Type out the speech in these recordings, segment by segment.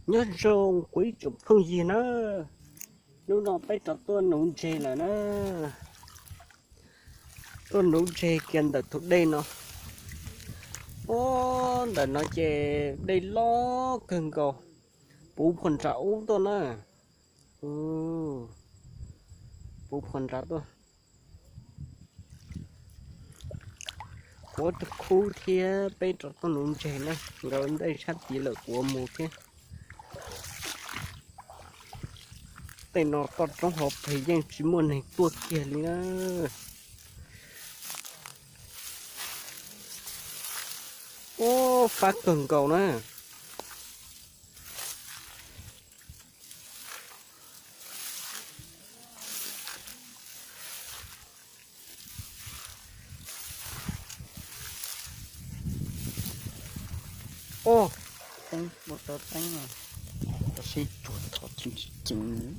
Nyob zoo kuv ib tsoom phooj ywg na, hnub no peb rov tuaj nuv ntses lawm na. Tuaj nuv ntses kiag ntawm tus dej no. Ub, ntawm no ces dej loj kawg nkaus, puv phom nram ub tuaj na. Puv phom nram tuaj. Kuv tus khub thiab peb rov tuaj nuv ntses na, nkawd ntej sab tid lawm kuv mus thiab. Tej no toj roob hauv pes yeej tsis muaj neeg tuaj kiag li na. Ub, fab kawg nkaus na. Ub,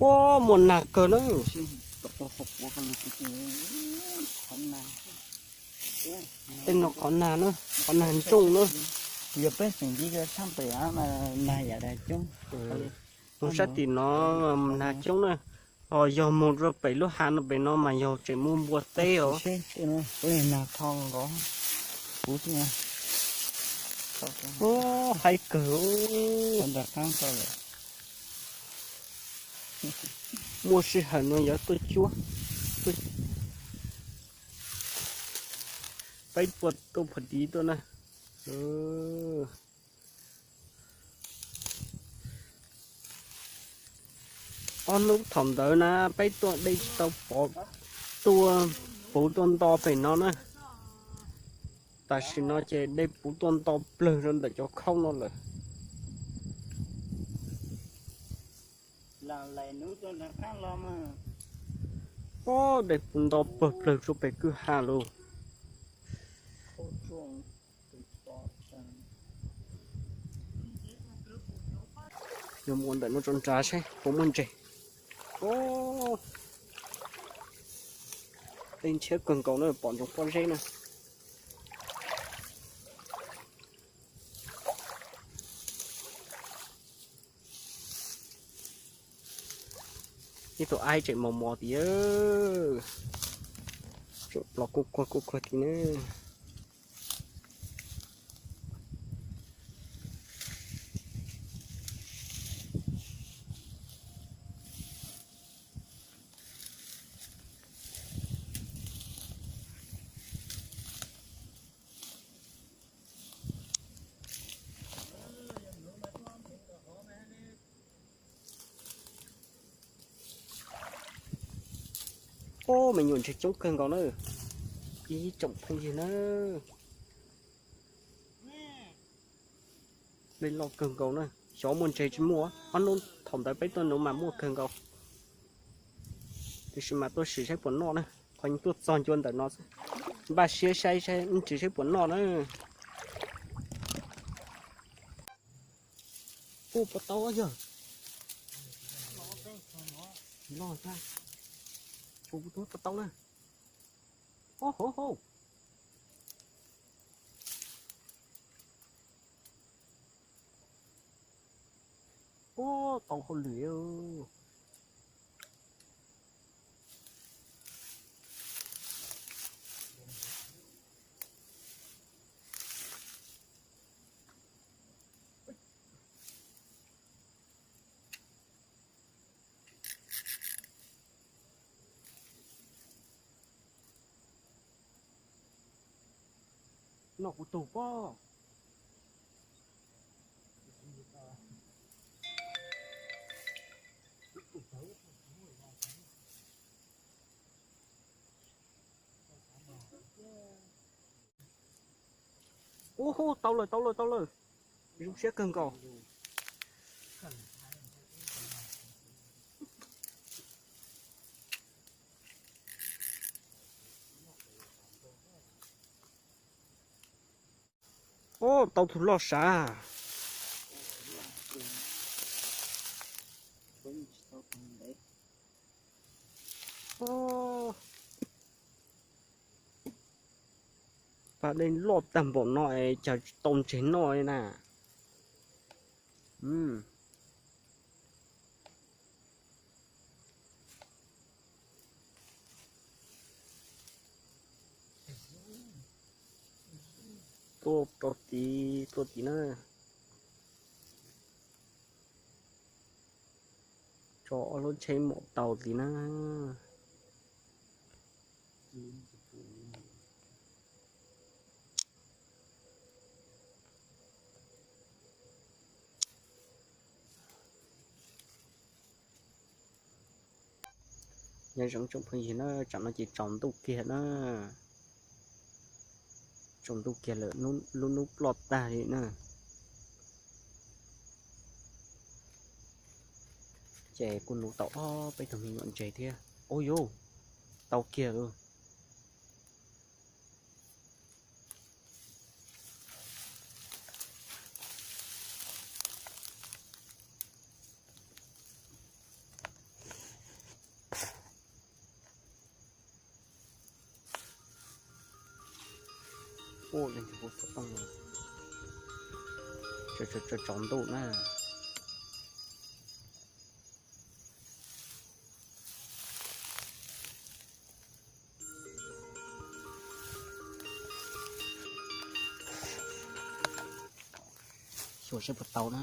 ub, muaj nag kawg na. Tej no qhov nag na, qhov nag ntsooj na. Yog peb xeem nti tshaj pem mas nag yam coob. Mus sab tim no nag coob na, ho yog mus rau pem lub hav no pem no mas yog tseem muaj npua teb os. Ub, haib kawg. Muaj sij hawm no yuav tuaj cuab, peb tuaj tuaj pom tid tuaj na. Ob hnub thaum ntawd na peb tuaj dej tsis tau pov, tuaj puv tuaj nto pem no na. Tam sim no ces dej puv tuaj nto plawg rau ntawm cov khaub no lawm. Ub, dej puv nto pawg plawg rau pem kwj ha lawm. Yuav mus ntawm no tso nrad seb puas muaj ntses. Ub, dej ntshiab kawg nkaus na, pom ntsoov pob zeb na. Ib tug aib tseem mos mos tid, tseem plos kuj kuag kuj kuag tid na. Ub, me nyuam ntses coob kawg nkaus na, ib tsoom phooj ywg na. Dej loj kawg nkaus na, xyov muaj ntses tsis muaj, ob hnub thaum ntawd peb tuaj nuv mas muaj kawg nkaus. Tiam sis mas tuaj sim saib puas noj na, qhov tuaj txog ncua ntawm no xwb. Npaj siab saib saib ntses saib puas noj na. Ub, pov tau yog. Loj tag. Ub, pov tau na. Ub, hauv hauv. Ub, tau hauj lwm. Noj kuv tug pob. Ub, tau lawm, tau lawm, tau lawm. Zoo siab kawg nkaus. Ub, tau tus loj sav. Pas dej loj tag npaum no es cas tsis tau ntses noj li na. tuaj rau tid, tuaj tid na. Tso ob lub tsheb mom tau tid na. Nyob zoo tsoom phooj ywg na, tsam no ces tsaus ntuj kiag na. Tsaus ntuj kiag lawm, lub hnub ploj tag li na. Ces kuj nuv tau ob peb tug me nyuam ntses thiab. Ua yuj, tau kiag lawm. Tsaus ntuj na. Xyuas seb puas tau na.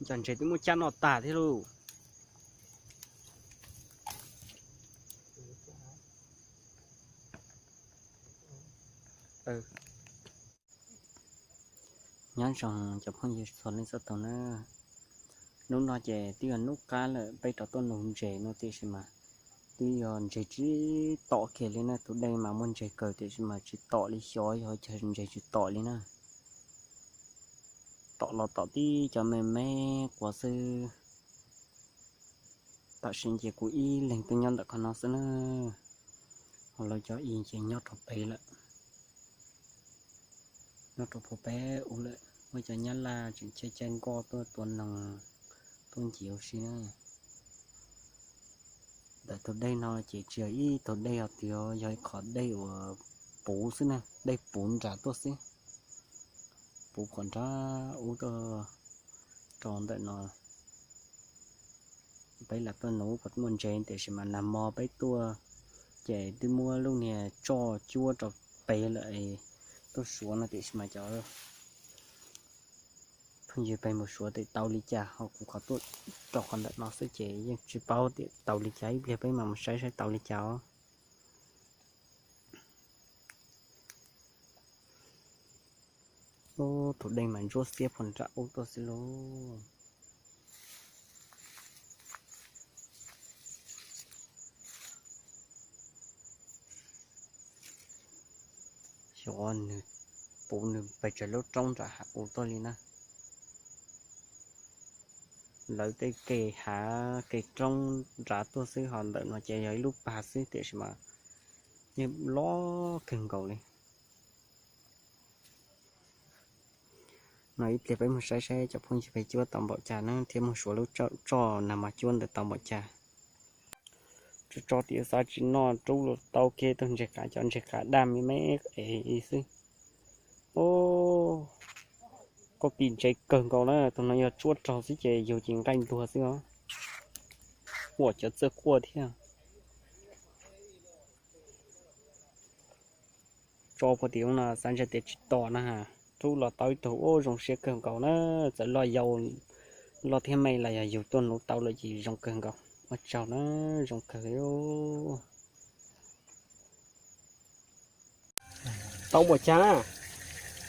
Cov ntses twb muab cab noj tag thiab lauj. Nyob zoo cov phooj ywg txhua leej txhua tus na. Hnub no ces twb yog hnub qab lawm, peb rov tuaj nuv ntses no tiam sis mas twb yog ntses tsis tom kiag li na. Tus dej mas muaj ntses kawg tiam sis mas tsis tom li, xyov yog cas ntses tsis tom li na. Tom los tom tib cov me me quav xwb. Tam sim ces kuv ib leeg twb nyob ntawm qhov no xwb na. Ho lawv cov ib ces nyob rau pem lawm, nyob rau pem ub lawm. Muaj cov nyab laj tseem caij caij nkoj tuaj tua noog tuaj ncig ua si na. Ntawm tus dej no ces tsis yog ib tug dej hos tias yog ib qho dej uas puv xwb na, dej puv nram tuaj xwb. Puv qhov nrad ub tuaj rau ntawm no. Peb lam tuaj nuv kom muaj ntses tiam sis mas nag hmo peb tuaj ces twb muab lub niag tsoj cuab rau pem lawm, tuaj suav no tiam sis mas cov phooj ywg peb mus suav tias tau li cas, ho kuv qhov tuaj rau qhov ntawm no xwb ces yeej tsis paub tias tau li cas, ib pliag peb mam mus saib saib tau li cas os. Ub, tus dej mas ntsuab xiab puag nram ub tuaj xwb lauj. Xyov nws puv nws pes tsawg lub roob nram hav ub tuaj li na. Lawv tej kev hav kev roob nrad tuaj xwb, ho ntawm no ces yog ib lub pas xwb tiam sis mas yeej loj kawg nkaus li. No ib pliag peb mus saib saib cov phooj ywg peb cuab tau npaum cas na thiab mus suav lub tsoj nag hmo cuab ntawd tau npaum cas. Tso tso tias xav tsis noj rub los tau kiag tus ntses qav, cov ntses qav daj me me es xwb. Ub, koj pim ntses kawg nkaus na, tus no yog tsuab raug xwb ces yug ces nqaij ntuag xwb os. Ua cov txawj quaj thiab. Tso puag tim ub no xav ntshe tias tsis tom na. Rub los tau ib tug ub zoo siab kawg nkaus na, txawm loj yau, loj thiab me los yog yug tuaj nuv tau lawm ces zoo kawg nkaus. Ua tsaug na, zoo kawg li. Tau npaum cas na?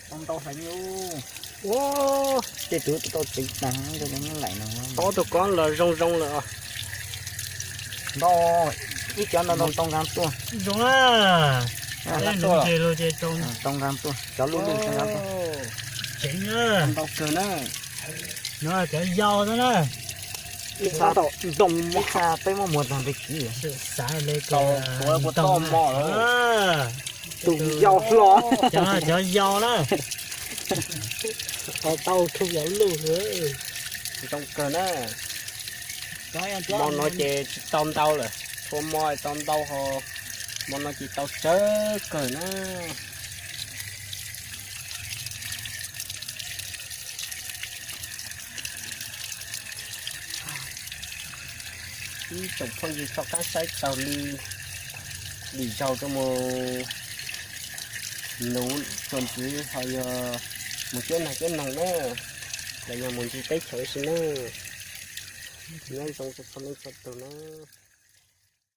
Tau ntau heev li. Ua, tej tus tau tsev tag, ntau tus kob los zoo zoo lawm os. Ntau, ib cov ntau ntau tau nqaa tuaj. Zoo na. Ntau nqaa tuaj, cov luj luj tau nqaa tuaj. Tseev na. Ntau kawg na. No cov yau xwb na. Ib txha ntoo, ib txha peb muab muag tag npe kiv. Xav li tau, ua puas tau mos lawm. Tus yau hlo. Cov yau na. Tau tau tus yau luj. Zoo kawg na. Hmo no ces tsis tau ntau lawm. Txhua hmo tau ntau ho, hmo no ces tau tsawg kawg na. Ib tsoom phooj ywg txhua qab saib taug li, dim zaug rau mus nuv txuas ntxiv ho yog mus cuab nag cuab noog na, los yog mus ncig teb chaws ib si na. Nyob zoo rau txhua leej txhua tus na.